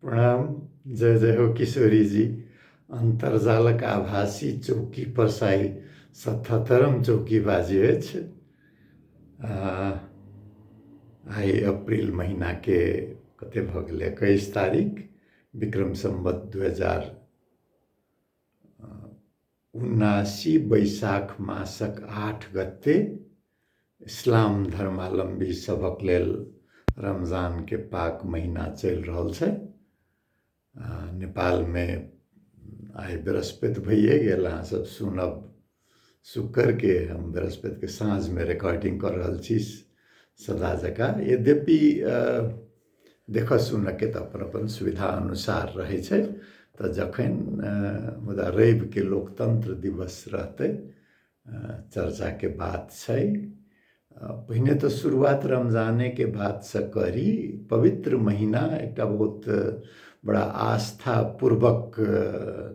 प्रणाम, जय जय हो किशोरी जी। अन्तर्जालक आभासी चौकी पर साइ 77म चौकी बाजी अछि। आइ अप्रिल महीनाके कते भऽ गेलै, 21 तारीख, विक्रम सम्वत 2079 बैशाख मासक 8 गते। इस्लाम धर्मावलम्बी सभक लेल रमजानके पाक महीना चलि रहल छै। नेपालमे आइ बृहस्पति भइए गेल, अहाँ सब सुनब शुक्रके, हम बृहस्पतिके साँझमे रिकॉर्डिंग कऽ रहल छी सदा जकाँ। यद्यपि देखऽ सुनऽके तऽ अपन अपन सुविधा अनुसार रहै छै, तऽ जखन मुदा रविके लोकतंत्र दिवस रहतै, चर्चाके बात छै। पहिने तऽ शुरुआत रमजानेके बातसँ करी। पवित्र महीना एकटा बहुत बड़ा आस्थापूर्वक,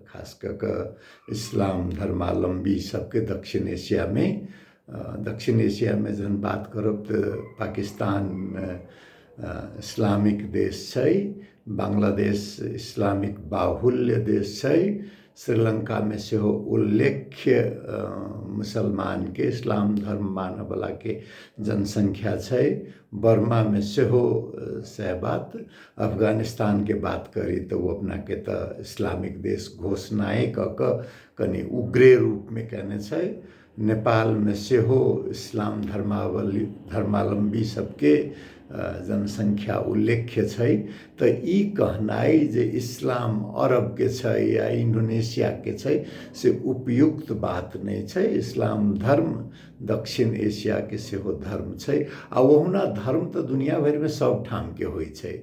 खास कऽ कऽ इस्लाम धर्मावलम्बी सबके दक्षिण एशियामे, दक्षिण एशियामे जहन बात करब तऽ पाकिस्तान इस्लामिक देश छै, बांग्लादेश इस्लामिक बाहुल्य देश छै, श्रीलङ्कामे सेहो उल्लेख्य मुसलमानके इस्लाम धर्म मानयवलाके जनसङ्ख्या छै, बर्मामे सेहो सएह बात। अफगानिस्तानके बात करी तऽ ओ अपनाके तऽ इस्लामिक देश घोषणाए कऽ कऽ कनि उग्रे रूपमे कयने छै। नेपालमे सेहो इस्लाम धर्मावलम्बी सबके जनसङ्ख्या उल्लेख्य छै। तऽ ई कहनाइ जे इस्लाम अरबके छै या इन्डोनेशियाके छै से उपयुक्त बात नहि छै। इस्लाम धर्म दक्षिण एशियाके सेहो धर्म छै, आ ओहुना धर्म तऽ दुनिया भरिमे सब ठामके होइ छै।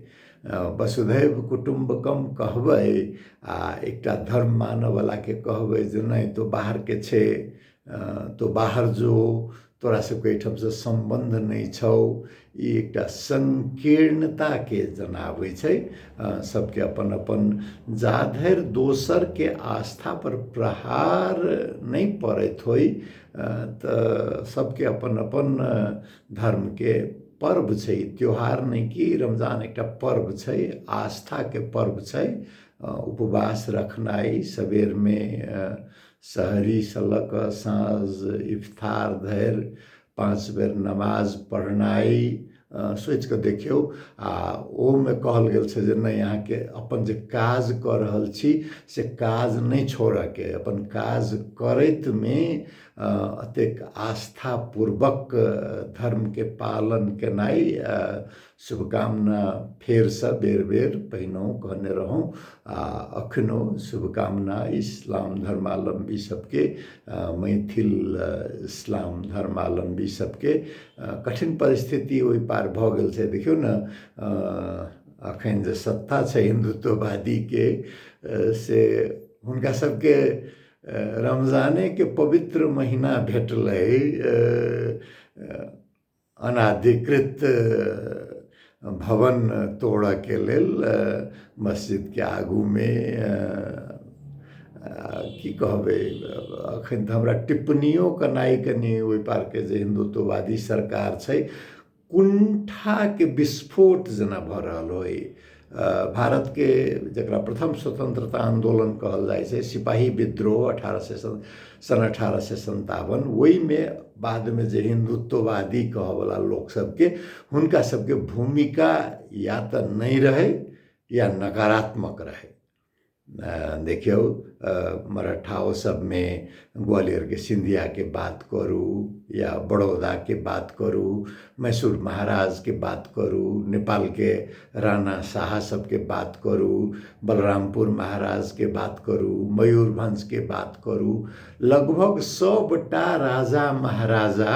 वसुधैव कुटुम्बकम कहबै आ एकटा धर्म मानऽवलाके कहबै जे नहि तो बाहरके छै, तो बाहर जो, तोरा सबके एहिठामसँ सम्बन्ध नहि छौ, ई एकटा संकीर्णताके जनाबै छै। सबके अपन अपन, जाधरि दोसरके आस्था पर प्रहार नहि पड़ैत होइ तऽ सबके अपन अपन धर्मके पर्व छै, त्योहार नहि कि रमजान एकटा पर्व छै, आस्थाके पर्व छै। उपवास रखनाइ, सबेरमे सहरीसँ लऽ कऽ साँझ इफ्तार धरि 5 बेर नमाज पढ़नाइ, सोचि कऽ देखियौ। आ ओहोमे कहल गेल छै जे नहि, अहाँके अपन जे काज कऽ रहल छी से काज नहि छोड़ऽके, अपन काज करैतमे एतेक आस्थापूर्वक धर्मके पालन केनाइ। शुभकामना फेरसँ बेर बेर, पहिनहुँ कहने रहौँ आ अखनो शुभकामना इस्लाम धर्मावलम्बी सबके, मैथिल इस्लाम धर्मावलम्बी सबके। कठिन परिस्थिति ओहि पार भऽ गेल छै। देखियौ ने, अखन जे सत्ता छै हिन्दुत्ववादीके से हुनका सबके रमजानेके पवित्र महीना भेटलै अनाधिकृत भवन तोड़ऽके लेल मस्जिदके आगूमे। की कहबै, अखन तऽ हमरा टिप्पणियो केनाइ कनि ओहि पारके जे हिन्दुत्ववादी सरकार छै कुण्ठाके विस्फोट जेना भऽ रहल होइ। भारतके जकरा प्रथम स्वतंत्रता आन्दोलन कहल जाइ छै, सिपाही विद्रोह सन 1857, ओहिमे बादमे जे हिन्दुत्ववादी कहऽवला लोक सबके हुनका सबके भूमिका या तऽ नहि रहै या नकारात्मक रहै। देखियौ, मराठाओ सबमे ग्वालियरके सिन्धियाके बात करू या बड़ौदाके बात करू, मैसूर महाराजके बात करू, नेपालके राणा शाह सबके बात करू, बलरामपुर महाराजके बात करू, मयूरभञ्जके बात करू, लगभग सबटा राजा महाराजा,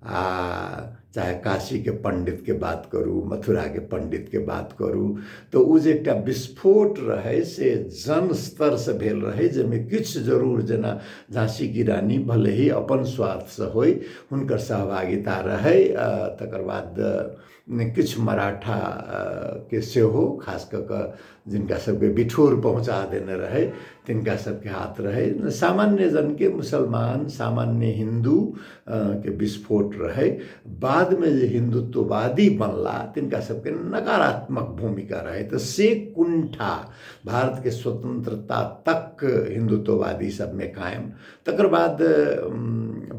आ चाहे काशीके पण्डितके बात करू, मथुराके पण्डितके बात करू, तऽ ओ जे एकटा विस्फोट रहै से जन स्तरसँ भेल रहै, जाहिमे किछु जरूर जेना झाँसी की रानी भले ही अपन स्वार्थसँ होइ हुनकर सहभागिता रहै। तकर बाद किछु मराठा के सेहो, खास कऽ कऽ जिनका सबके बिठूर पहुँचा देने रहै तिनका सबके हाथ रहै। सामान्य जनके, मुसलमान, सामान्य हिन्दू के विस्फोट रहै। बादमे बादमे जे हिन्दुत्ववादी बनला तिनका सबके नकारात्मक भूमिका रहै। तऽ से कुंठा भारतके स्वतंत्रता तक हिन्दुत्ववादी सबमे कायम। तकर बाद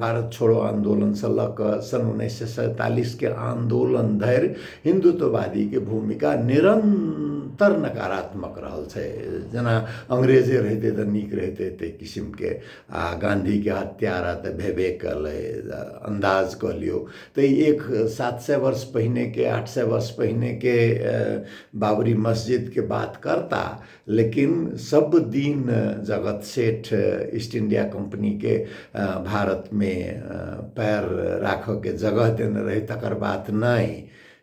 भारत छोड़ो आन्दोलनसँ लऽ कऽ सन् 1947के आन्दोलन धरि हिन्दुत्ववादीके भूमिका निरन्तर नकारात्मक रहल छै। जेना अंग्रेजे रहितै तऽ नीक रहितै ताहि किसिमके, आ गाँधीके हत्यारा तऽ भेबे कयलै, अन्दाज कऽ लियौ। तऽ एक 700 वर्ष पहिनेके, 800 वर्ष पहिनेके बाबरी मस्जिदके बात करता, लेकिन सब दिन जगत सेठ ईस्ट इंडिया कंपनीके भारतमे पैर राखऽके जगह देने रहै तकर बात नहि।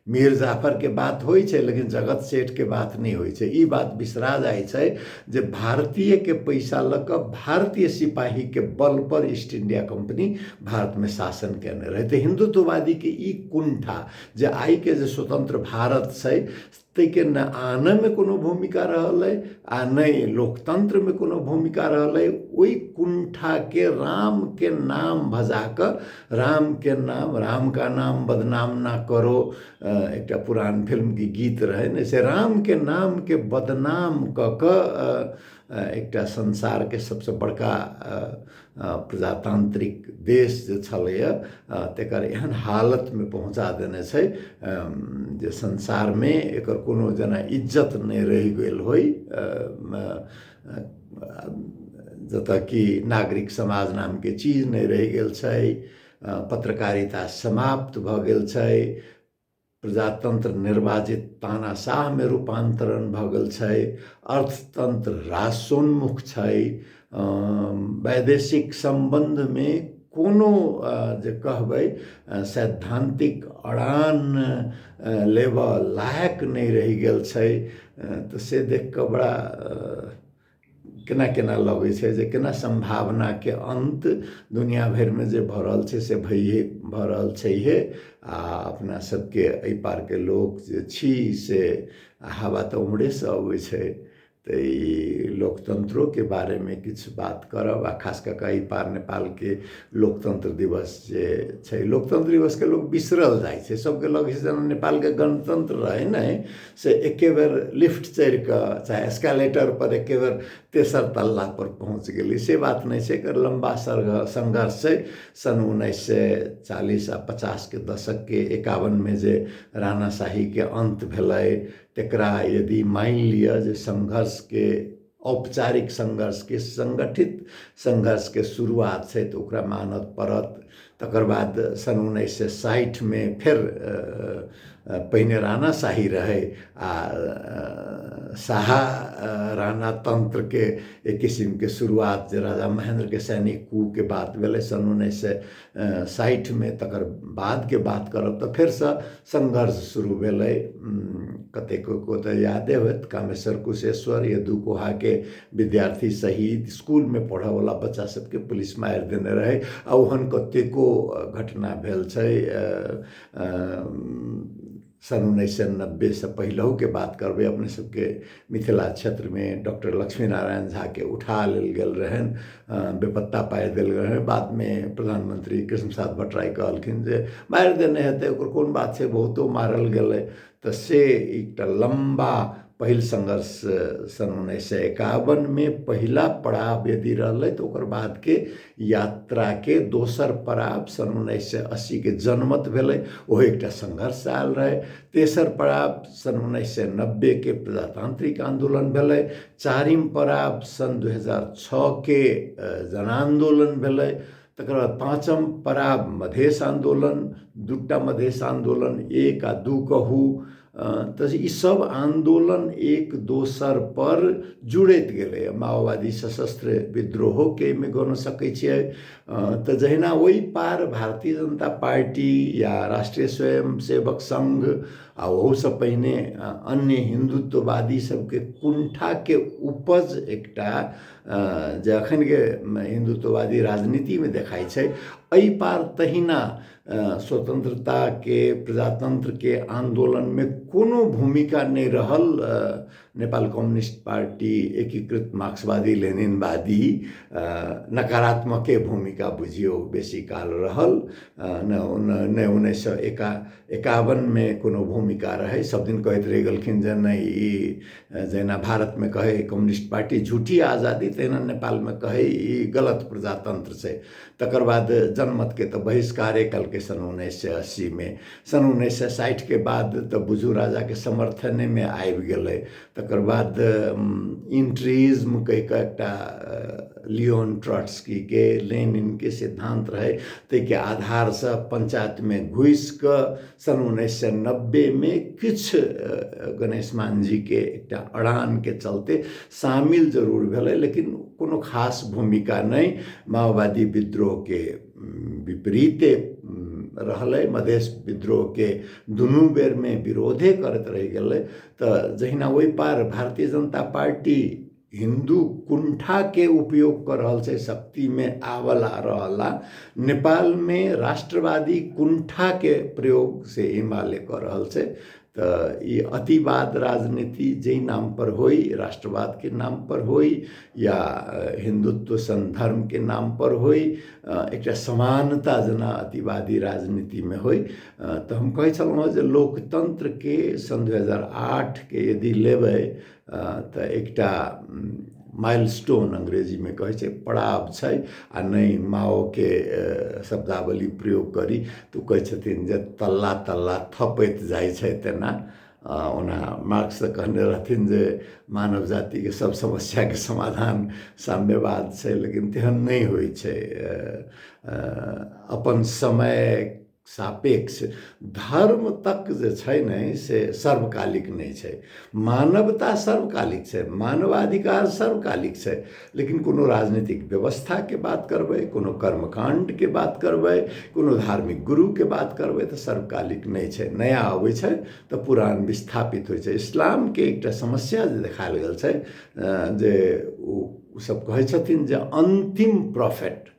मीर जाफरके बात होइ छै लेकिन जगत सेठके बात नहि होइ छै। ई बात बिसरा जाइ छै जे भारतीयके पैसा लऽ कऽ भारतीय सिपाहीके बल पर ईस्ट इंडिया कंपनी भारतमे शासन केने रहै। तऽ हिन्दुत्ववादीके ई कुंठा जे आइके जे स्वतंत्र भारत छै ताहिके ने आनयमे कोनो भूमिका रहलै आ नहि लोकतन्त्रमे कोनो भूमिका रहलै। ओहि कुंठाके रामके नाम भजा कऽ, रामके नाम, राम का नाम बदनाम ना करो, एकटा पुरान फिल्मके गीत रहै ने, से रामके नामके बदनाम कऽ कऽ एकटा संसारके सबसँ बड़का प्रजातांत्रिक देश जे छलैए तकर एहन हालतमे पहुँचा देने छै जे संसारमे एकर कोनो जेना इज्जत नहि रहि गेल होइ, जतऽ कि नागरिक समाज नामके चीज नहि रहि गेल छै, पत्रकारिता समाप्त भऽ गेल छै, प्रजातन्त्र निर्वाचित तानाशाहमे रूपान्तरण भऽ गेल छै, अर्थतन्त्र रासोन्मुख छै, वैदेशिक सम्बन्धमे कोनो जे कहबै सैद्धान्तिक अड़ान लेबऽ लायक नहि रहि गेल छै। तऽ से देख कऽ बड़ा केना केना लगै छै जे केना सम्भावनाके अन्त दुनिया भरिमे जे भऽ रहल छै से भइए भऽ रहल छैहे। आ अपना सबके एहि पारके लोक जे छी से हवा तऽ उम्हरेसँ अबै छै, तऽ ई लोकतन्त्रोके बारेमे किछु बात करब। आ खास कऽ कऽ एहि पार नेपालके लोकतन्त्र दिवस जे छै, लोकतन्त्र दिवसके लोक बिसरल जाइ छै, सबके लगै छै जेना नेपालके गणतन्त्र रहै नहि, से एके बेर लिफ्ट चढ़ि कऽ चाहे एस्केलेटर पर एके बेर तेसर तल्ला पर पहुँच गेलै, से बात नहि छै। एकर लम्बा संघर्ष छै। सन् 1940 आ 50के दशकके 51मे जे राणा शाहीके अन्त भेलै तकरा यदि मानि लिअ जे संघर्षके, औपचारिक संघर्षके, संगठित संघर्षके शुरुआत छै तऽ ओकरा मानऽ पड़त। तकर बाद सन् 1960मे फेर पहिने राणा शाही रहै आ शाह राणा तंत्रके एक किसिमके शुरुआत जे राजा महेंद्रके सैनिक कूके बात भेलै सन् 1960मे, तकर बादके बात करब तऽ फेरसँ संघर्ष शुरू भेलै। कतेको को तऽ यादे होयत, कामेश्वर कुशेश्वर यदु कोहाके विद्यार्थी शहीद, स्कूलमे पढ़ऽवला बच्चा सबके पुलिस मारि देने रहै, आ ओहन कतेको घटना भेल छै। सन् 1990सँ पहिलहुके बात करबै, अपने सबके मिथिला क्षेत्रमे डॉक्टर लक्ष्मीनारायण झाके उठा लेल गेल रहनि, बेपत्ता पारि देल गेल रहनि। बादमे प्रधानमंत्री कृष्ण प्रसाद भट्टराय कहलखिन जे मारि देने हेतै, ओकर कोन बात छै, बहुतो मारल गेलै। तऽ से एकटा लम्बा पहिल संघर्ष सन् 1951मे पहिला पड़ाव यदि रहलै तऽ ओकर बादके यात्राके दोसर पड़ाव सन् 1980के जनमत भेलै, ओहो एकटा संघर्ष आयल रहै। तेसर पड़ाव सन् 1990के प्रजातांत्रिक आन्दोलन भेलै। चारिम पड़ाव सन् 2006के जनान्दोलन भेलै। तकर बाद पाँचम पड़ाव मधेश आन्दोलन, दूटा मधेश आन्दोलन, 1 आ 2 कहू, तऽ ई सब आन्दोलन एक दोसर पर जुड़ैत गेलै। माओवादी सशस्त्र विद्रोहोके एहिमे गण सकै छियै। तऽ जहिना ओहि पार भारतीय जनता पार्टी या राष्ट्रीय स्वयंसेवक संघ आ ओहूसँ पहिने अन्य हिन्दुत्ववादी सबके कुंठाके उपज एकटा जे अखनके हिन्दुत्ववादी राजनीतिमे देखाइ छै, एहि पार तहिना स्वतंत्रताके प्रजातंत्रके आन्दोलनमे कोनो भूमिका नहि रहल। नेपाल कम्युनिस्ट पार्टी एकीकृत मार्क्सवादी लेनिनवादी नकारात्मके भूमिका बुझियौ बेसी काल रहल। नहि 1951मे कोनो भूमिका रहै, सब दिन कहैत रहि गेलखिन जे नहि ई जहिना भारतमे कहै कम्युनिस्ट पार्टी झूठी आजादी, तहिना नेपालमे कहै ई गलत प्रजातंत्र छै। तकर बाद जनमतके तऽ बहिष्कारे कलकै सन 1980मे। सन 1960के बाद तऽ बुझू राजाके समर्थनेमे आबि गेलै। तकर बाद इंट्रीज्म कहि कऽ एकटा लियोन ट्रॉट्स्कीके लेनिनके सिद्धांत रहै, ताहिके आधारसँ पंचायतमे घुसि कऽ सन 1990मे किछु गणेश मांझीके एकटा अड़ानके चलते शामिल जरूर भेलै, लेकिन कोनो खास भूमिका नहि। माओवादी विद्रोहके विपरीते रहलै, मधेश विद्रोहके दुनू बेरमे विरोधे करैत रहि गेलै। तऽ जहिना ओहि पार भारतीय जनता पार्टी हिन्दू कुंठाके उपयोग कऽ रहल छै शक्तिमे आवला रहला, नेपालमे राष्ट्रवादी कुंठाके प्रयोग से एमाले कऽ रहल छै। तऽ ई अतिवाद राजनीति जाहि नाम पर होइ, राष्ट्रवादके नाम पर होइ या हिंदुत्व सन धर्मके नाम पर होइ, एकटा समानता जेना अतिवादी राजनीतिमे होइ। तऽ हम कहै छलहुँ हँ जे लोकतंत्रके सन 2008के यदि लेबै तऽ एकटा माइलस्टोन अंग्रेजीमे कहै छै पड़ाव छै। आ नहि माओके शब्दावली प्रयोग करी तऽ ओ कहै छथिन जे तल्ला तल्ला थपैत जाइ छै तेना। ओना मार्क्स तऽ कहने रहथिन जे मानव जातिके सब समस्याके समाधान साम्यवाद छै, लेकिन तेहन नहि होइ छै। अपन समय सापेक्ष धर्म तक जे छै ने से सर्वकालिक नहि छै। मानवता सर्वकालिक छै, मानवाधिकार सर्वकालिक छै, लेकिन कोनो राजनीतिक व्यवस्थाके बात करबै, कोनो कर्मकाण्डके बात करबै, कोनो धार्मिक गुरुके बात करबै तऽ सर्वकालिक नहि छै। नया अबै छै तऽ पुरान विस्थापित होइ छै। इस्लामके एकटा समस्या जे देखायल गेल छै जे ओ सब कहै छथिन जे अन्तिम prophet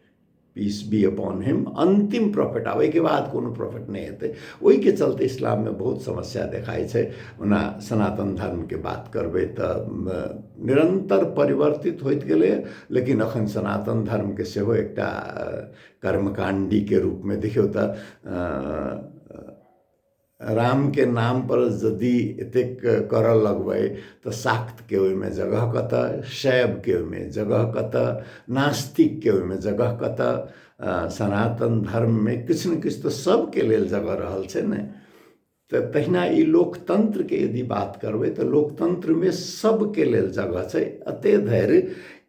peace be upon him, अन्तिम प्रॉफिट, आब एहिके बाद कोनो प्रॉफिट नहि हेतै। ओहिके चलते इस्लाममे बहुत समस्या देखाइ छै। ओना सनातन धर्मके बात करबै तऽ निरन्तर परिवर्तित होइत गेलै, लेकिन अखन सनातन धर्मके सेहो एकटा कर्मकाण्डीके रूपमे देखियौ तऽ रामके नामपर यदि एतेक करऽ लगबै तऽ शाक्तके ओहिमे जगह कतऽ, शैवके ओहिमे जगह कतऽ, नास्तिकके ओहिमे जगह कतऽ? सनातन धर्ममे किछु ने किछु तऽ सबके लेल जगह रहल छै ने। तऽ तहिना ई लोकतंत्रके यदि बात करबै तऽ लोकतंत्रमे सबके लेल जगह छै। एते धरि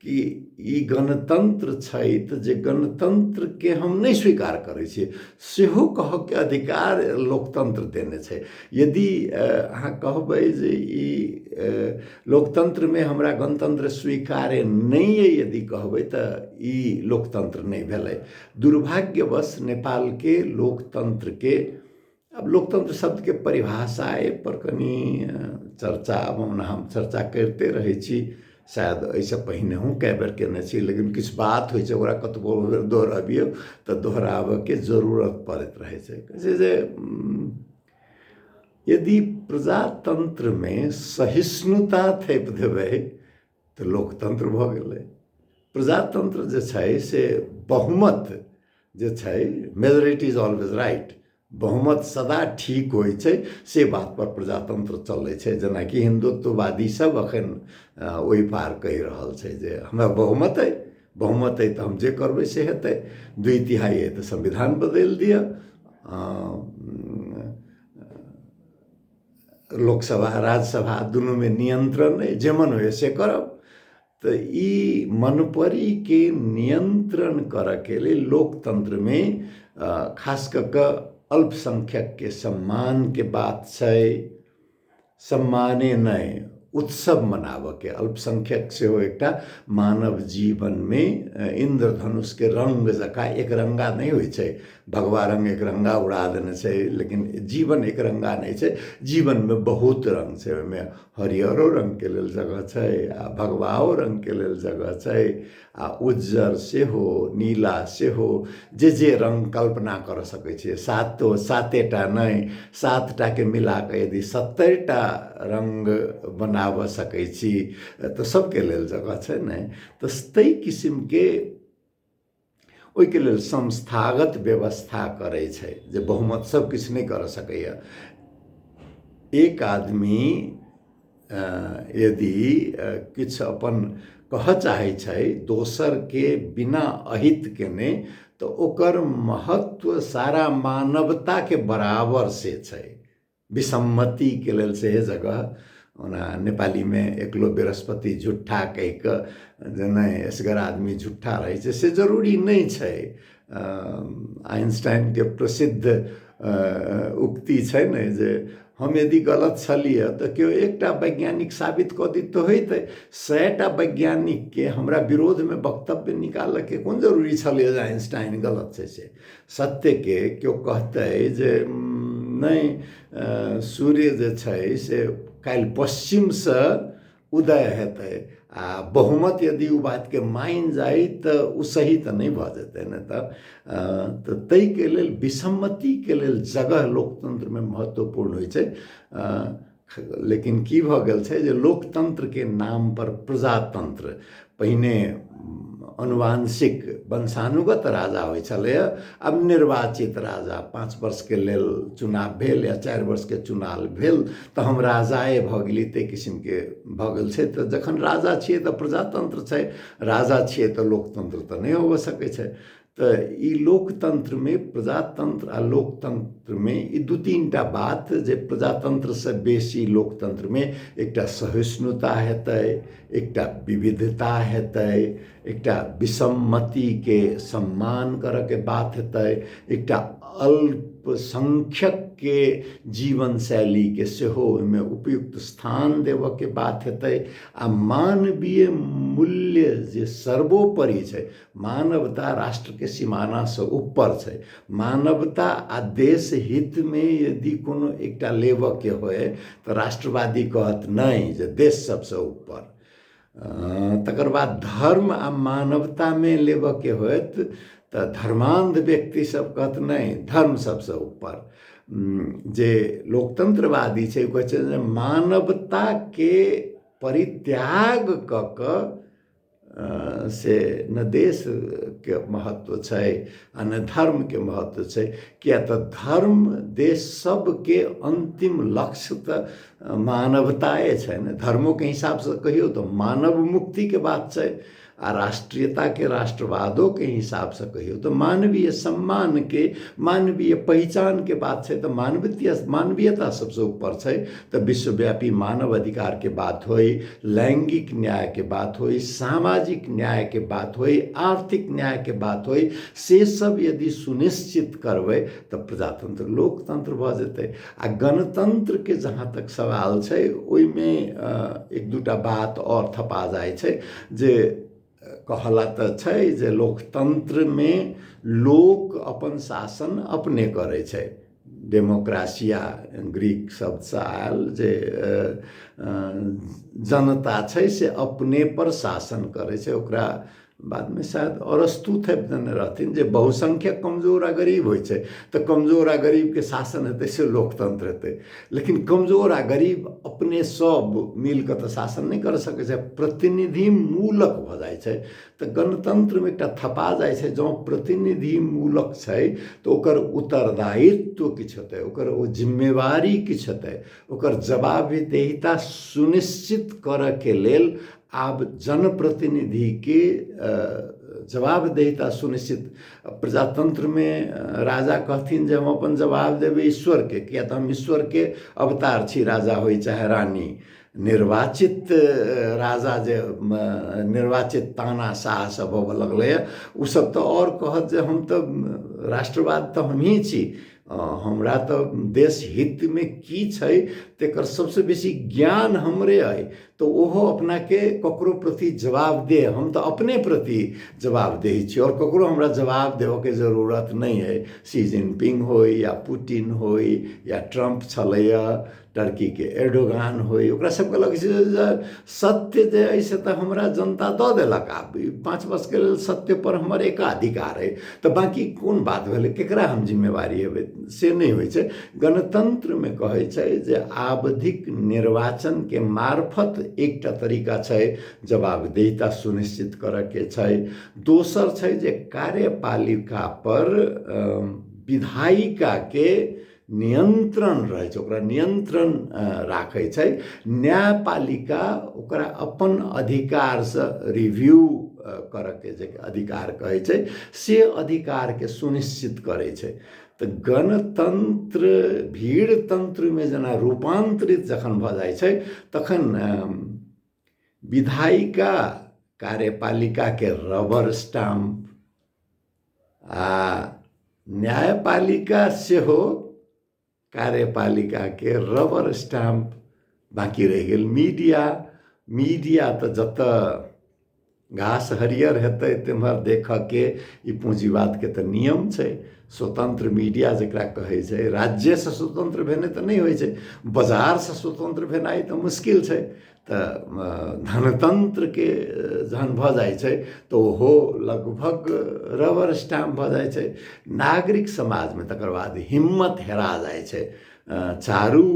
कि ई गणतंत्र छै तऽ जे गणतंत्रके हम नहि स्वीकार करै छियै सेहो कहऽके अधिकार लोकतंत्र देने छै। यदि अहाँ कहबै जे ई लोकतंत्रमे हमरा गणतंत्र स्वीकार्य नहि अइ यदि कहबै तऽ ई लोकतंत्र नहि भेलै। दुर्भाग्यवश नेपालके लोकतंत्रके आब लोकतंत्र शब्दके परिभाषाए पर कनि चर्चा, ओना हम चर्चा करिते रहै छी, शायद एहिसँ पहिनेहो कए बेर केने छी, लेकिन किछु बात होइ छै ओकरा कतबो बेर दोहरबियौ तऽ दोहराबऽके जरूरत पड़ैत रहै छै। कहै छै जे यदि प्रजातंत्रमे सहिष्णुता थोपि देबै तऽ लोकतंत्र भऽ गेलै। प्रजातंत्र जे छै से बहुमत जे छै, मेजोरिटी is always right, बहुमत सदा ठीक होइ छै, से बात पर प्रजातंत्र चलै छै। जेनाकि हिंदुत्ववादी सब अखन ओहि पार कहि रहल छै जे हमरा बहुमत अइ, बहुमत अइ तऽ हम जे करबै से हेतै, 2/3 अइ तऽ संविधान बदलि दिअ, लोकसभा राज्यसभा दुनूमे नियंत्रण अइ, जे मन होइए से करब। तऽ ई मनपरीके नियंत्रण करऽके लेल लोकतंत्रमे खास कऽ कऽ अल्पसंख्यकके सम्मानके बात छै, सम्माने नहि उत्सव मनाबऽके। अल्पसंख्यक सेहो एकटा मानव जीवनमे इन्द्रधनुषके रङ्ग जकाँ एकरङ्गा नहि होइ छै। भगवा रङ्ग एकरङ्गा उड़ा देने छै, लेकिन जीवन एकरङ्गा नहि छै। जीवनमे बहुत रङ्ग छै, ओहिमे हरियरो रङ्गके लेल जगह छै आ भगवाओ रङ्गके लेल जगह छै आ उज्जर सेहो, नीला सेहो, जे जे रङ्ग कल्पना कर सकै छियै। सातेटा नहि, 7टाके मिला कऽ यदि 70टा रङ्ग बनाबऽ सकै छी, तऽ सबके लेल जगह छै ने। तऽ ताहि किसिमके ओहिके लेल संस्थागत व्यवस्था करै छै जे बहुमत सब किछु नहि करऽ सकैए। एक आदमी यदि किछु अपन कहऽ चाहै छै दोसरके बिना अहित केने, तऽ ओकर महत्व सारा मानवताके बराबर से छै। विसम्मतिके लेल सेहे जगह, ओना नेपालीमे एकलो बृहस्पति झुट्ठा कहि कऽ जे नहि एसगर आदमी झुट्ठा रहै छै से जरूरी नहि छै। आइंस्टाइनके प्रसिद्ध उक्ति छै ने जे हम यदि गलत छलियै तऽ केओ एकटा वैज्ञानिक साबित कऽ दी तऽ होइतै, 100टा वैज्ञानिकके हमरा विरोधमे वक्तव्य निकालऽके कोन जरूरी छलैए जे आइंस्टाइन गलत छै। से सत्यके केओ कहतै जे नहि सूर्य जे छै से काल्हि पश्चिमसँ उदय हेतै, आ बहुमत यदि ओ बातके मानि जाइ तऽ ओ सही तऽ नहि भऽ जेतै ने। तऽ ताहिके लेल विसम्मतिके लेल जगह लोकतन्त्रमे महत्वपूर्ण होइ छै। लेकिन की भऽ गेल छै जे लोकतन्त्रके नामपर प्रजातन्त्र, पहिने अनुवांशिक वंशानुगत राजा होइ छलैए, आब निर्वाचित राजा, 5 वर्षके लेल चुनाव भेल या 4 वर्षके चुनाव भेल तऽ हम राजाए भऽ गेली, ताहि किसिमके भऽ गेल छै। तऽ जखन राजा छियै तऽ प्रजातन्त्र छै, राजा छियै तऽ लोकतन्त्र तऽ नहि होबऽ सकै छै। तऽ ई लोकतन्त्रमे प्रजातन्त्र आ लोकतन्त्रमे ई 2-3टा बात जे प्रजातन्त्रसँ बेसी लोकतन्त्रमे एकटा सहिष्णुता हेतै, एकटा विविधता हेतै, एकटा विसम्मतिके सम्मान करऽके बात हेतै, एकटा अल्पसंख्यकके जीवनशैलीके सेहो ओहिमे उपयुक्त स्थान देबऽके बात हेतै, आ मानवीय मूल्य जे सर्वोपरि छै, मानवता राष्ट्रके सीमानासँ ऊपर छै, मानवता आ देश हितमे यदि कोनो एकटा लेबऽके होय तऽ राष्ट्रवादी कहत नहि जे देश सबसँ ऊपर। तकर बाद धर्म आ मानवतामे लेबऽके होयत तऽ धर्मान्ध व्यक्ति सब कहत नहि धर्म सबसँ ऊपर। जे लोकतन्त्रवादी छै ओ कहै छै जे मानवताके परित्याग कऽ कऽ से न देशके महत्व छै आ न धर्मके महत्व छै, किया तऽ धर्म देश सबके अन्तिम लक्ष्य तऽ मानवताए छै ने। धर्मोके हिसाबसँ कहियौ तऽ मानव मुक्तिके बात छै, आ राष्ट्रीयताके राष्ट्रवादोके हिसाबसँ कहियौ तऽ मानवीय सम्मानके मानवीय पहिचानके बात छै। तऽ मानवीयता सबसँ ऊपर छै। तऽ विश्वव्यापी मानव अधिकारके बात होइ, लैंगिक न्यायके बात होइ, सामाजिक न्यायके बात होइ, आर्थिक न्यायके बात होइ, से सब यदि सुनिश्चित करबै तऽ प्रजातन्त्र लोकतन्त्र भऽ जेतै। आ गणतन्त्रके जहाँ तक सवाल छै ओहिमे 1-2टा बात आओर थपा जाइ छै जे कहला तऽ छै जे लोकतन्त्रमे लोक अपन शासन अपने करै छै। डेमोक्रासिया ग्रीक शब्दसँ आयल जे जनता छै से अपने पर शासन करै छै। ओकरा बादमे शायद अरस्तु थपि देने रहथिन जे बहुसंख्यक कमजोर आ गरीब होइ छै, तऽ कमजोर आ गरीबके शासन हेतै से लोकतन्त्र हेतै। लेकिन कमजोर आ गरीब अपने सब मिलकऽ तऽ शासन नहि कर सकै छै, प्रतिनिधि मूलक भऽ जाइ छै। तऽ गणतन्त्रमे एकटा थपा जाइ छै, जँ प्रतिनिधि मूलक छै तऽ ओकर उत्तरदायित्व किछु हेतै, ओकर ओ जिम्मेवारी किछु हेतै, ओकर जवाबदेहिता सुनिश्चित करऽके लेल आब जनप्रतिनिधिके जवाबदेहिता सुनिश्चित। प्रजातन्त्रमे राजा कहथिन जे हम अपन जवाब देबै ईश्वरके, किया तऽ हम ईश्वरके अवतार छी, राजा होइ चाहे रानी। निर्वाचित राजा जे निर्वाचित तानाशाह सब होबऽ लगलैए ओसब तऽ आओर कहत जे हम तऽ राष्ट्रवाद तऽ हमही छी, हमरा तऽ देश हितमे की छै तकर सबसँ बेसी ज्ञान हमरे अइ, तऽ ओहो अपनाके ककरो प्रति जवाबदेह, हम तऽ अपने प्रति जवाबदेह छी और ककरो हमरा जवाब देबऽके जरूरत नहि अइ। शी जिनपिंग होइ या पुटिन होइ या ट्रम्प छलैए, टर्कीके एर्डोगान होइ, ओकरा सबके लगै छै जे सत्य जे अइ से तऽ हमरा जनता दऽ देलक, आब 5 वर्षके लेल सत्यपर हमर एकाधिकार अइ, तऽ बाँकी कोन बात भेलै, केकरा हम जिम्मेवारी हेबै, से नहि होइ छै। गणतन्त्रमे कहै छै जे अल्पावधिक निर्वाचनके मार्फत एकटा तरीका छै जवाबदेहिता सुनिश्चित करऽके छै। दोसर छै जे कार्यपालिका पर विधायिकाके नियन्त्रण रहै छै, ओकरा नियन्त्रण राखै छै। न्यायपालिका ओकरा अपन अधिकारसँ रिव्यू करऽके जे अधिकार कहै छै से अधिकारके सुनिश्चित करै छै। तऽ गणतन्त्र भीड़तन्त्रमे जेना रूपान्तरित जखन भऽ जाइ छै तखन विधायिका कार्यपालिकाके रबर स्टाम्प आ न्यायपालिका सेहो कार्यपालिकाके रबर स्टाम्प। बाँकी रहि गेल मीडिया। मीडिया तऽ जतऽ घास हरियर हेतै तेम्हर देखऽके ई पूँजीवादके तऽ नियम छै। स्वतंत्र मीडिया जकरा कहै छै, राज्यसँ स्वतंत्र भेनाइ तऽ नहि होइ छै, बाजारसँ स्वतंत्र भेनाइ तऽ मुश्किल छै। तऽ धनतन्त्रके जहन भऽ जाइ छै तऽ ओहो लगभग रबर स्टैम्प भऽ जाइ छै। नागरिक समाजमे तकर बाद हिम्मत हेरा जाइ छै। चारू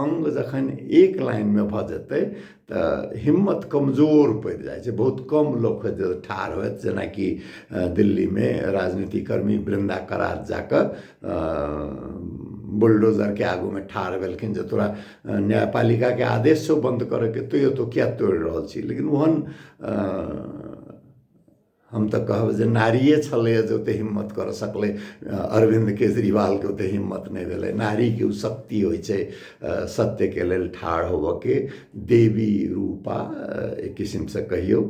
अङ्ग जखन एक लाइनमे भऽ जेतै तऽ हिम्मत कमजोर पड़ि जाइ छै। बहुत कम लोक जे ठाढ़ होयत, जेनाकि दिल्लीमे राजनीतिकर्मी वृन्दा करात जाकऽ बुलडोजरके आगूमे ठाढ़ भेलखिन जे तोरा न्यायपालिकाके आदेश छौ बन्द करऽके, तैयो तो किया तोड़ि रहल छी। लेकिन ओहन हम तऽ कहब जे नारिये छलैए जे ओते हिम्मत करऽ सकलै। अरविन्द केजरीवालके ओते हिम्मत नहि भेलै। नारीके ओ शक्ति होइ छै सत्यके लेल ठाढ़ होबऽके, देवी रूपा एक किसिमसँ कहियौ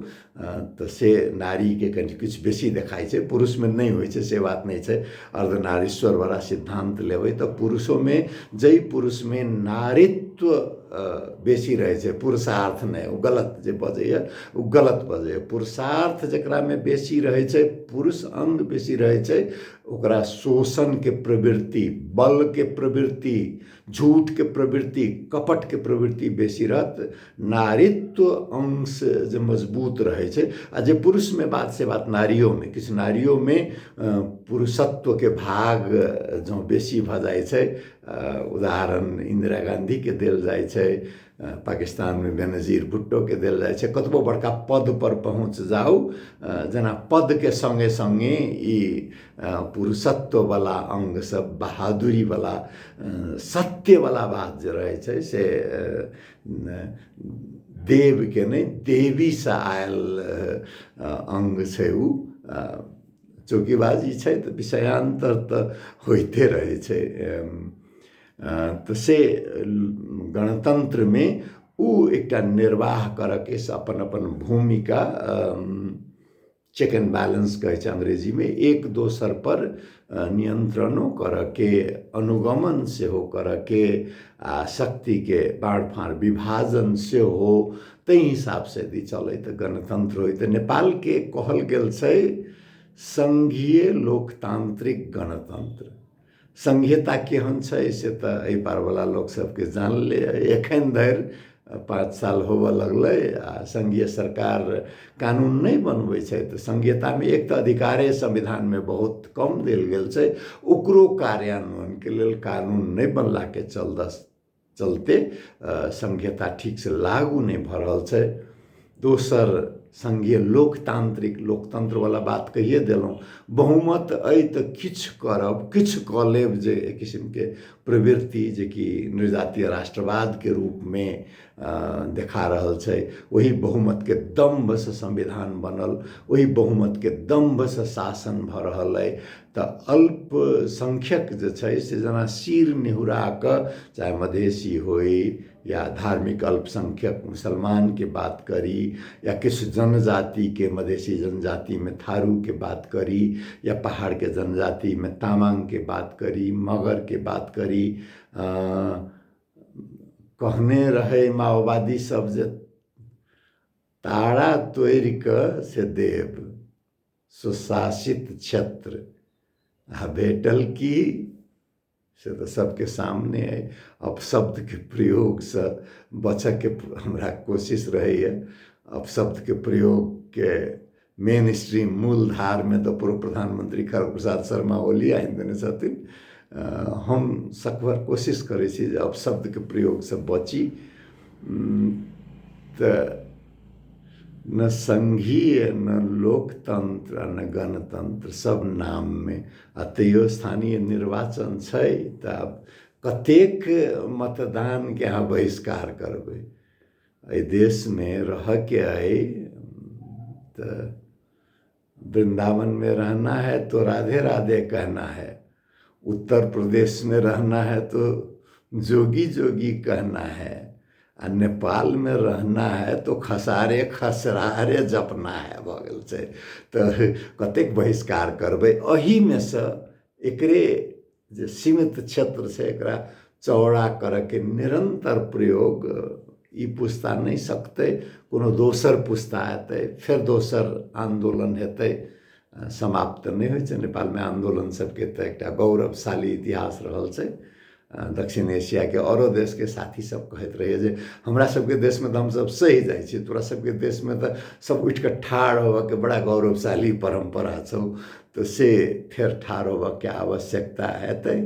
तऽ से नारीके कनि किछु बेसी देखाइ छै, पुरुषमे नहि होइ छै से बात नहि छै। अर्धनारीश्वरवला सिद्धान्त लेबै तऽ पुरुषोमे जाहि पुरुषमे नारीत्व बेसी रहै छै, पुरुषार्थ नहि, ओ गलत जे बजैए ओ गलत बजैए। पुरुषार्थ जकरामे बेसी रहै छै, पुरुष अङ्ग बेसी रहै छै, ओकरा शोषणके प्रवृत्ति, बलके प्रवृत्ति, झूठके प्रवृत्ति, कपटके प्रवृत्ति बेसी रहत। नारीत्व अंश जे मजबूत रहै छै, आ जे पुरुषमे बात से बात नारियोमे, किछु नारियोमे पुरुषत्वके भाग जँ बेसी भऽ जाइ छै, उदाहरण इन्दिरा गाँधीके देल जाइ छै, पाकिस्तानमे बेनजीर भुट्टोके देल जाइ छै। कतबो बड़का पद पर पहुँच जाउ, जेना पदके सङ्गे सङ्गे ई पुरुषत्ववला अङ्ग सब, बहादुरीवला, सत्यवला बात जे रहै छै से देवके नहि देवीसँ आयल अङ्ग छै। उ चौकीबाजी छै तऽ विषयान्तर तऽ होइते रहै छै। तऽ से गणतन्त्रमे उ एकटा निर्वाह करऽके से अपन अपन भूमिका, चेक एंड बैलेंस कहै छै अंग्रेजीमे, एक दोसर पर नियंत्रणो करऽके, अनुगमन सेहो करऽके, आ शक्तिके बाँटफाँट विभाजन सेहो ताहि हिसाबसँ यदि चलै तऽ गणतन्त्र होइ। तऽ नेपालके कहल गेल छै सङ्घीय लोकतान्त्रिक गणतन्त्र। संघीयता केहन छै से तऽ एहि पारवला लोक सबके जानले। एखन धरि 5 साल होबऽ लगलै आ संघीय सरकार कानून नहि बनबै छै। तऽ संघीयतामे एक तऽ अधिकारे संविधानमे बहुत कम देल गेल छै, ओकरो कार्यान्वयनके लेल कानून नहि बनलाके चलते संघीयता ठीकसँ लागू नहि भऽ रहल छै। दोसर संघीय लोकतांत्रिक, लोकतंत्रवला बात कहिए देलहुँ, बहुमत अइ तऽ किछु करब, किछु कऽ लेब, जे एक किसिमके प्रवृत्ति जेकि नृजातीय राष्ट्रवादके रूपमे देखा रहल छै। ओहि बहुमतके दम्भसँ संविधान बनल, ओहि बहुमतके दम्भसँ शासन भऽ रहल अइ। तऽ अल्पसंख्यक जे छै से जेना सिर निहुरा कऽ, चाहे मधेसी होइ या धार्मिक अल्पसंख्यक मुसलमान के बात करी, या किछु जनजाति के, मधेसी जनजाति में थारू के बात करी, या पहाड़ के जनजाति में तामांग के बात करी, मगर के बात करी, कहने रहे माओवादी सब जे तारा तोड़ि कऽ से देब सुशासित क्षेत्र, आ भेटल की से तऽ सबके सामने अइ। अपशब्दके प्रयोगसँ बचऽके हमरा कोशिश रहैए। अपशब्दके प्रयोगके मेन स्ट्रीम मूलधारमे तऽ पूर्व प्रधानमंत्री खड़ग प्रसाद शर्मा ओली आनि देने छथिन। हम सकभर कोशिश करै छी जे अपशब्दके प्रयोगसँ बची। तऽ न संघीय न लोकतंत्र न गणतंत्र सब नाममे, आ तैयो स्थानीय निर्वाचन छै तऽ आब कतेक मतदानके अहाँ बहिष्कार करबै? एहि देशमे रहऽके अइ तऽ वृंदावन में रहना है तो राधे राधे कहना है, उत्तर प्रदेश में रहना है तो जोगी जोगी कहना है, आ नेपाल में रहना है तो खसारे खसरारे जपना है भऽ गेल छै। तऽ कतेक बहिष्कार करबै? एहिमे सँ एकरे जे सीमित क्षेत्र छै एकरा चौड़ा करऽके निरन्तर प्रयोग ई पुस्ता नहि सकतै, कोनो दोसर पुस्ता एतै, फेर दोसर आन्दोलन हेतै। समाप्त नहि होइ छै। नेपालमे आन्दोलन सबके तऽ एकटा गौरवशाली इतिहास रहल छै। दक्षिण एशियाके औरो देशके साथी सब कहैत रहैए जे हमरा सबके देशमे तऽ हमसब सहि जाइ छी, तोरा सबके देशमे तऽ सब उठिकऽ ठाढ़ होबऽके बड़ा गौरवशाली परम्परा छौ। तऽ से फेर ठाढ़ होबऽके आवश्यकता हेतै,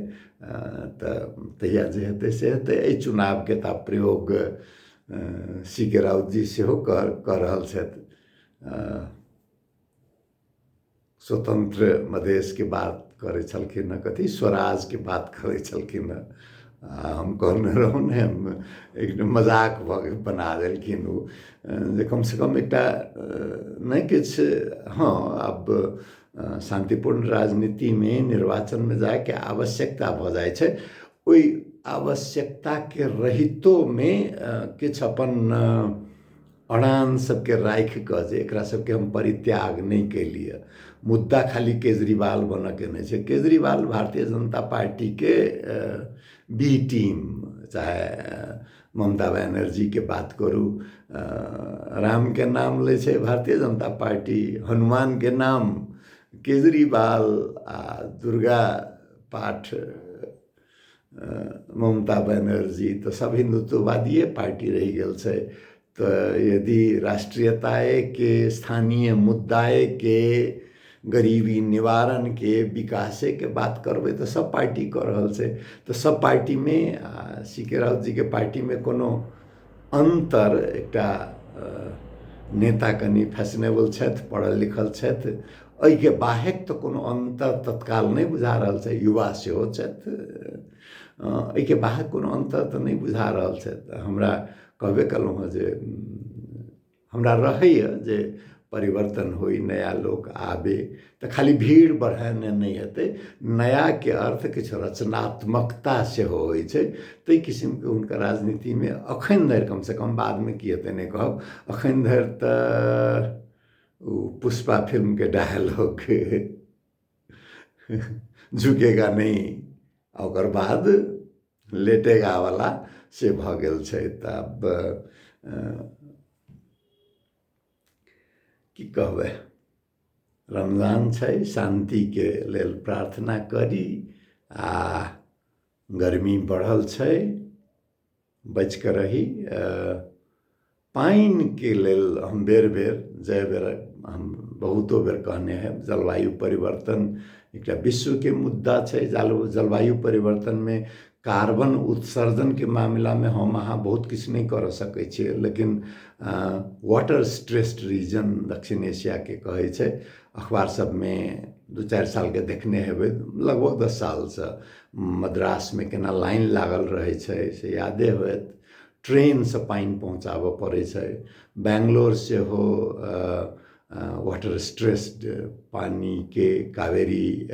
तऽ तहिया जे हेतै से हेतै। एहि चुनावके तऽ प्रयोग सी के राउत जी सेहो कऽ रहल छथि। स्वतंत्र मधेशके बात करै छलखिन हँ, कथी स्वराजके बात करै छलखिन हँ, आ हम कहने रहौं ने, एक मजाक भऽ बना देलखिन ओ जे कमसँ कम एकटा नहि किछु। हँ, आब शान्तिपूर्ण राजनीतिमे निर्वाचनमे जायके आवश्यकता भऽ जाइ छै। ओहि आवश्यकताके रहितोमे किछु अपन अड़ान सबके राखि कऽ जे एकरा सबके हम परित्याग नहि केलियै। मुद्दा खाली केजरीवाल बनऽके नहि छै। केजरीवाल भारतीय जनता पार्टीके बी टीम, चाहे ममता बनर्जीके बात करू, रामके नाम लै छै भारतीय जनता पार्टी, हनुमानके नाम केजरीवाल, आ दुर्गा पाठ ममता बनर्जी। तऽ सब हिन्दुत्ववादिये पार्टी रहि गेल छै। तऽ यदि राष्ट्रीयताएके, स्थानीय मुद्दाएके, गरीबी निवारणके, विकासेके बात करबै तऽ सब पार्टी कऽ रहल छै। तऽ सब पार्टीमे आ सी के राउत जीके पार्टीमे कोनो अन्तर, एकटा नेता कनि फैशनेबल छथि, पढ़ल लिखल छथि, एहिके बाहेक तऽ कोनो अन्तर तत्काल नहि बुझा रहल छै। युवा सेहो छथि, एहिके बाहेक कोनो अन्तर तऽ नहि बुझा रहल छै। हमरा कहबे कयलहुँ हँ जे हमरा रहैए जे परिवर्तन होइ, नया लोक आबे, तऽ खाली भीड़ बढ़ेने नहि हेतै। नयाके अर्थ किछु रचनात्मकता सेहो होइ छै। ताहि किसिमके हुनकर राजनीतिमे अखन धरि, कमसँ कम बादमे की हेतै नहि कहब, अखन धरि तऽ ओ पुष्पा फिल्मके डायलॉग झुकेगा नहीं आ ओकर बाद लेटेगा वाला से भऽ गेल छै। तऽ आब की कहबै, रमजान छै, शान्तिके लेल प्रार्थना करी, आ गर्मी बढ़ल छै, बचि कऽ रही। पानिके लेल हम बेर बेर जाहि बेर हम बहुतो बेर कहने हैब, जलवायु परिवर्तन एकटा विश्वके मुद्दा छै। जलवायु परिवर्तनमे कार्बन उत्सर्जनके मामिलामे हम अहाँ बहुत किछु नहि कर सकै छियै, लेकिन वाटर स्ट्रेस्ड रीजन दक्षिण एशियाके कहै छै। अखबार सबमे 2-4 सालके देखने हेबै, लगभग 10 सालसँ मद्रासमे केना लाइन लागल रहै छै से यादे होयत। ट्रेनसँ पानि पहुँचाबऽ पड़ै छै। बैंगलोर सेहो वाटर स्ट्रेस्ड, पानिके कावेरी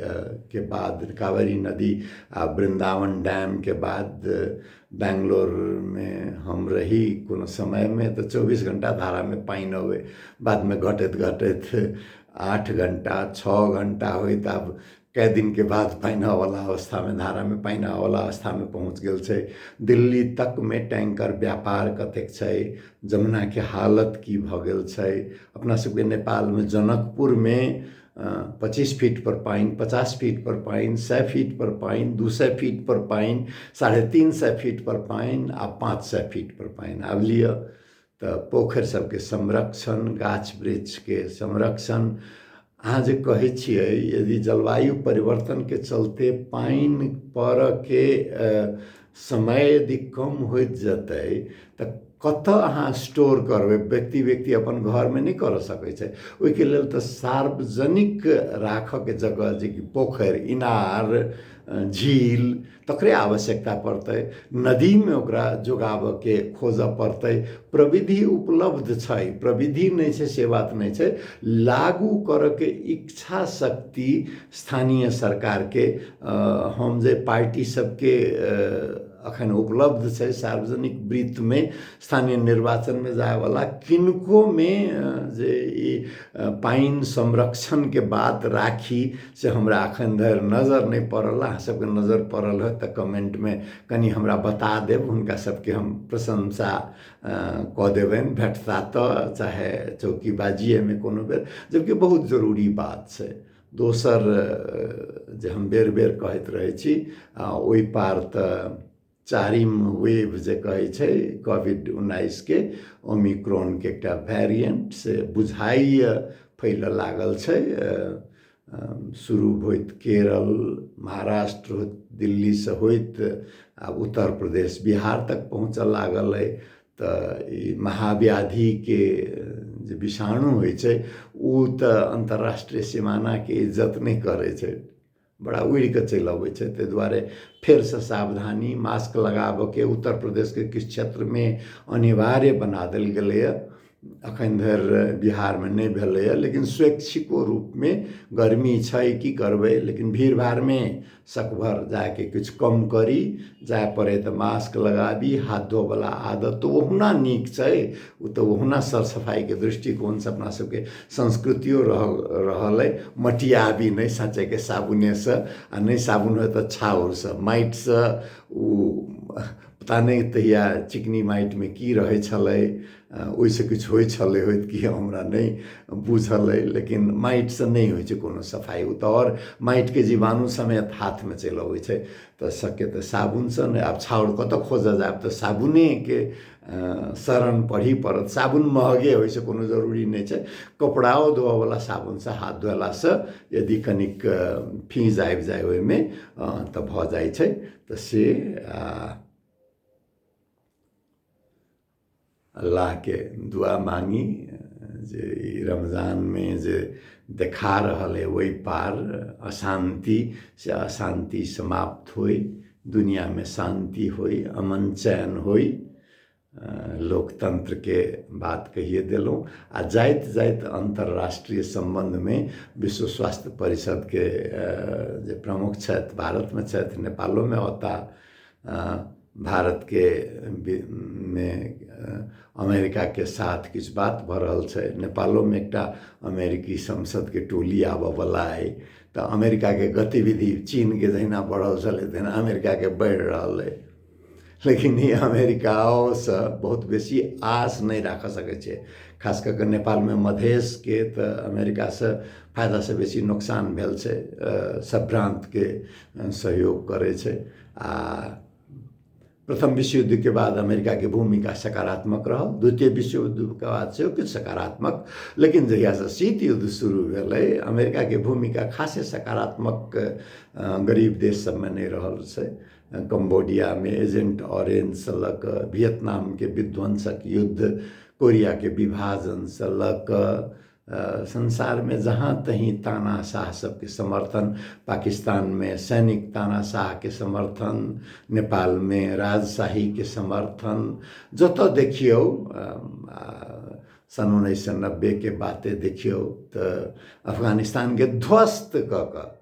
के बाद, कावेरी नदी आ वृंदावन डैमके बाद बैंगलोरमे हम रही कोनो समयमे तऽ 24 घंटा धारामे पानि अबै, बादमे घटैत घटैत 8 घंटा 6 घंटा होइत आब कए दिनके बाद पानि आबऽवला अवस्थामे, धारामे पानि आबऽवला अवस्थामे पहुँच गेल छै। दिल्ली तकमे टैंकर व्यापार कतेक छै, जमुनाके हालत की भऽ गेल छै। अपना सबके नेपालमे जनकपुरमे 25 फीट पर पानि, 50 फीट पर पानि, 100 फीट पर पानि, 200 फीट पर पानि, 350 फीट पर पानि आ 500 फीट पर पानि। आब लिअ तऽ पोखरि सबके संरक्षण, गाछ वृक्षके संरक्षण, अहाँ जे कहै छियै यदि जलवायु परिवर्तनके चलते पानि पड़ऽके समय यदि कम होइत जेतै तऽ कतऽ अहाँ स्टोर करबै? व्यक्ति व्यक्ति अपन घरमे नहि करऽ सकै छै। ओहिके लेल तऽ सार्वजनिक राखऽके जगह जेकि पोखरि, इनार, झील, तकरे आवश्यकता पड़तै। नदीमे ओकरा जोगाबऽके खोजऽ पड़तै। प्रविधि उपलब्ध छै, प्रविधि नहि छै से बात नहि छै। लागू करऽके इच्छा शक्ति स्थानीय सरकारके, हम जे पार्टी सबके अखन उपलब्ध छै सार्वजनिक वृत्तमे स्थानीय निर्वाचनमे जायवला किनकोमे जे ई पानि संरक्षणके बात राखी से हमरा अखन धरि नजर नहि पड़ल। अहाँ सबके नजर पड़ल होत तऽ कमेंटमे कनि हमरा बता देब, हुनका सबके हम प्रशंसा कऽ देबनि भेटता तऽ, चाहे चौकीबाजिएमे कोनो बेर, जबकि बहुत जरूरी बात छै। दोसर जे हम बेर बेर कहैत रहै छी, ओहि पार तऽ चारिम वेव जे कहै छै कोविड-19के, ओमिक्रोनके एकटा वेरिएंट से बुझाइए फैलऽ लागल छै। शुरू होइत केरल, महाराष्ट्र, दिल्लीसँ होइत आब उत्तर प्रदेश, बिहार तक पहुँचऽ लागल अइ। तऽ ई महाव्याधिके जे विषाणु होइ छै ओ तऽ अन्तर्राष्ट्रीय सिमानाके इज्जत नहि करै छै, बड़ा उड़ि कऽ चलि अबै छै। ताहि दुआरे फेरसँ सावधानी, मास्क लगाबऽके उत्तर प्रदेशके किछु क्षेत्रमे अनिवार्य बना देल गेलैए। अखन धरि बिहारमे नहि भेलैए, लेकिन स्वैच्छिको रूपमे गर्मी छै की करबै, लेकिन भीड़ भाड़मे सकभर जाके किछु कम करी, जाय पड़ै तऽ मास्क लगाबी। हाथ धोवला आदत तऽ ओहुना नीक छै, ओ तऽ ओहुना सर सफाइके दृष्टिकोणसँ अपना सबके संस्कृतियो रहल अइ। मटियाबी नहि साँचेके साबुनेसँ, आ नहि साबुन होइ तऽ छाउरसँ, माटिसँ। ओ पता नहि तहिया चिकनी माटिमे की रहै छलै, ओहिसँ किछु होइ छलै होइत कि हमरा नहि बुझल अइ, लेकिन माटिसँ नहि होइ छै कोनो सफाइ, ओ तऽ आओर माटिके जीवाणु समेत हाथमे चलि अबै छै। तऽ सके तऽ साबुनसँ, नहि आब छाउर कतऽ खोजऽ जायब, तऽ साबुनेके शरण पढ़ी पड़त। साबुन महगे होइ छै कोनो जरूरी नहि छै, कपड़ाओ धोअवला साबुनसँ हाथ धोलासँ यदि कनिक फीज आबि जाय ओहिमे तऽ भऽ जाइ छै। तऽ से अल्लाहके दुआ मांगी जे ई रमजानमे जे देखा रहल अइ ओहि पार अशान्ति, से अशान्ति समाप्त होइ, दुनियामे शान्ति होइ, अमन चैन होइ। लोकतंत्रके बात कहिए देलहुँ। आ जाइत जाइत अन्तर्राष्ट्रीय सम्बन्धमे विश्व स्वास्थ्य परिषदके जे प्रमुख छथि, भारतमे छथि, नेपालोमे औता, भारतके मे अमेरिकाके साथ किछु बात भऽ रहल छै, नेपालोमे एकटा अमेरिकी संसदके टोली आबऽवला अइ। तऽ अमेरिकाके गतिविधि चीनके जहिना बढ़ल छलै तहिना अमेरिकाके बढ़ि रहल अइ, लेकिन ई अमेरिकाओसँ बहुत बेसी आस नहि राखऽ सकै छै। खास कऽ कऽ नेपालमे मधेशके तऽ अमेरिकासँ फायदासँ बेसी नोकसान भेल छै, सभ्रान्तके सहयोग करै छै। आ प्रथम विश्वयुद्धके बाद अमेरिकाके भूमिका सकारात्मक रहल, द्वितीय विश्वयुद्धके बाद सेहो किछु सकारात्मक, लेकिन जहियासँ शीत युद्ध शुरू भेलै अमेरिकाके भूमिका खासे सकारात्मक गरीब देश सबमे नहि रहल छै। कम्बोडियामे एजेंट ऑरेंजसँ लऽ कऽ वियतनामके विध्वंसक युद्ध, कोरियाके विभाजनसँ लऽ कऽ संसारमे जहाँ तहीं तानाशाह सबके समर्थन, पाकिस्तानमे सैनिक तानाशाहके समर्थन, नेपालमे राजशाहीके समर्थन, जतऽ देखियौ सन 1990के बाते देखियौ तऽ अफगानिस्तानके ध्वस्त कऽ कऽ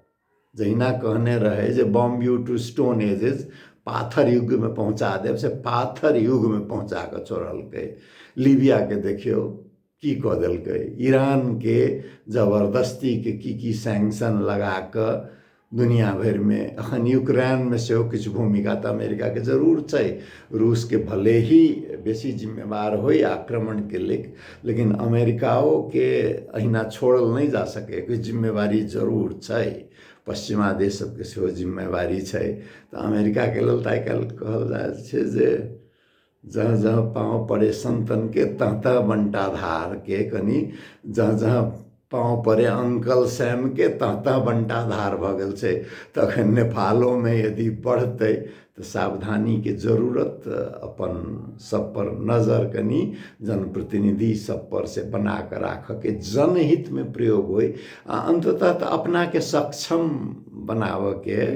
जहिना कहने रहै जे bomb you to stone ages, पाथर युगमे पहुँचा देब, से पाथर युगमे पहुँचा कऽ छोड़लकै। लीबियाके देखियौ की कऽ देलकै, ईरानके जबरदस्तीके की की सैंक्शन लगा कऽ दुनिया भरिमे, अखन यूक्रेनमे सेहो किछु भूमिका तऽ अमेरिकाके जरूर छै। रूसके भले ही बेसी जिम्मेवार होइ आक्रमणके लेल, लेकिन अमेरिकाओके अहिना छोड़ल नहि जा सकैए, किछु जिम्मेवारी जरूर छै। पश्चिमा देश सबके सेहो जिम्मेवारी छै। तऽ अमेरिकाके लेल तऽ आइ काल्हि कहल जाइ छै जे जहाँ जहाँ पाँव पड़े संतन के तह तह बंटा धार के, कनि जहाँ जहाँ पाँव पड़े अंकल सैमके तह तह बंटाधार भऽ गेल छै। तखन नेपालोमे यदि बढ़तै तऽ सावधानीके जरूरत, अपन सब पर नजर कनि जनप्रतिनिधि सब पर से बना कऽ राखऽके, जनहितमे प्रयोग होइ आ अन्ततः तऽ अपनाके सक्षम बनाबऽके।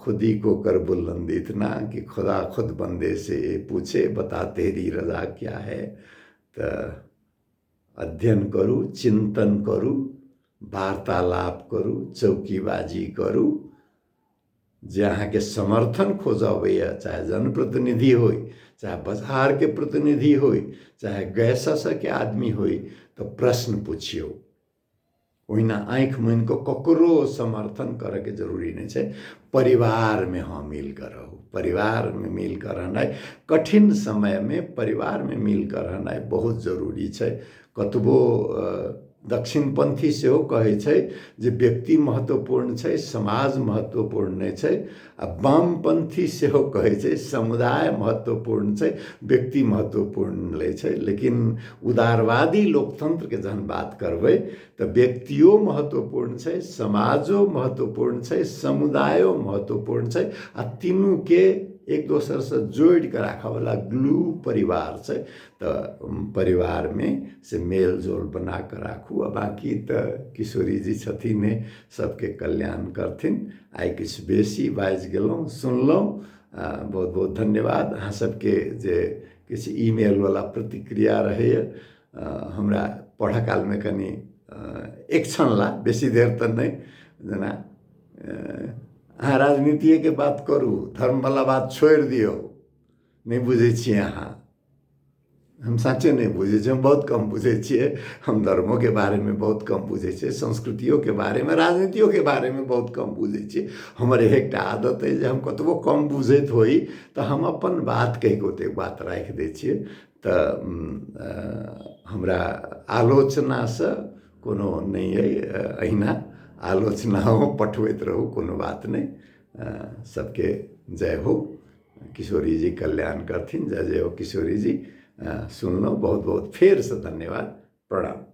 खुदी को कर बुलंद इतना कि खुदा खुद बंदे से पूछे बता तेरी रजा क्या है। तऽ अध्ययन करू, चिंतन करू, वार्तालाप करू, चौकीबाजी करू। जे अहाँके समर्थन खोजऽ अबैए, चाहे जनप्रतिनिधि होइ, चाहे बाजारके प्रतिनिधि होइ, चाहे गैसके आदमी होइ, तऽ प्रश्न पुछियौ। ओहिना आँखि मुनि कऽ ककरो समर्थन करऽके जरूरी नहि छै। परिवारमे हँ मिल कऽ रहू, परिवारमे मिल कऽ रहनाइ कठिन समयमे परिवारमे मिल कऽ रहनाइ बहुत जरूरी छै। कतबो दक्षिणपन्थी सेहो कहै छै जे व्यक्ति महत्वपूर्ण छै, समाज महत्वपूर्ण नहि छै, आ वामपन्थी सेहो कहै छै समुदाय महत्वपूर्ण छै, व्यक्ति महत्वपूर्ण नहि छै। लेकिन उदारवादी लोकतंत्रके जहन बात करबै तऽ व्यक्तियो महत्वपूर्ण छै, समाजो महत्वपूर्ण छै, समुदायो महत्वपूर्ण छै, आ तीनूके एक दोसरसँ जोड़ि कऽ राखऽवला ग्लू परिवार छै। तऽ परिवारमे से मेल जोल बना कऽ राखू। आ बाँकी तऽ किशोरीजी छथिन, सबके कल्याण करथिन। आइ किछु बेसी बाजि गेलहुँ, सुनलहुँ, बहुत बहुत धन्यवाद। अहाँ सबके जे किछु ईमेलवला प्रतिक्रिया रहैए, हमरा पढ़ऽ कालमे कनि एक क्षण ला, बेसी देर तऽ नहि, जेना अहाँ राजनीतिएके बात करू, धर्मवला बात छोड़ि दियौ, नहि बुझै छियै अहाँ। हम साँचे नहि बुझै छियै, हम बहुत कम बुझै छियै। हम धर्मोके बारेमे बहुत कम बुझै छियै, संस्कृतियोके बारेमे, राजनीतियोके बारेमे बहुत कम बुझै छियै। हमर एकटा आदत अइ जे हम कतबो कम बुझैत होइ तऽ हम अपन बात कहि कऽ ओतेक बात राखि दै छियै। तऽ हमरा आलोचनासँ कोनो नहि अइ, अहिना आलोचनाओ पठबैत रहू, कोनो बात नहि। सबके जय हो, किशोरी जी कल्याण करथिन। जय जय हो किशोरी जी। सुनलहुँ, बहुत बहुत फेरसँ धन्यवाद, प्रणाम।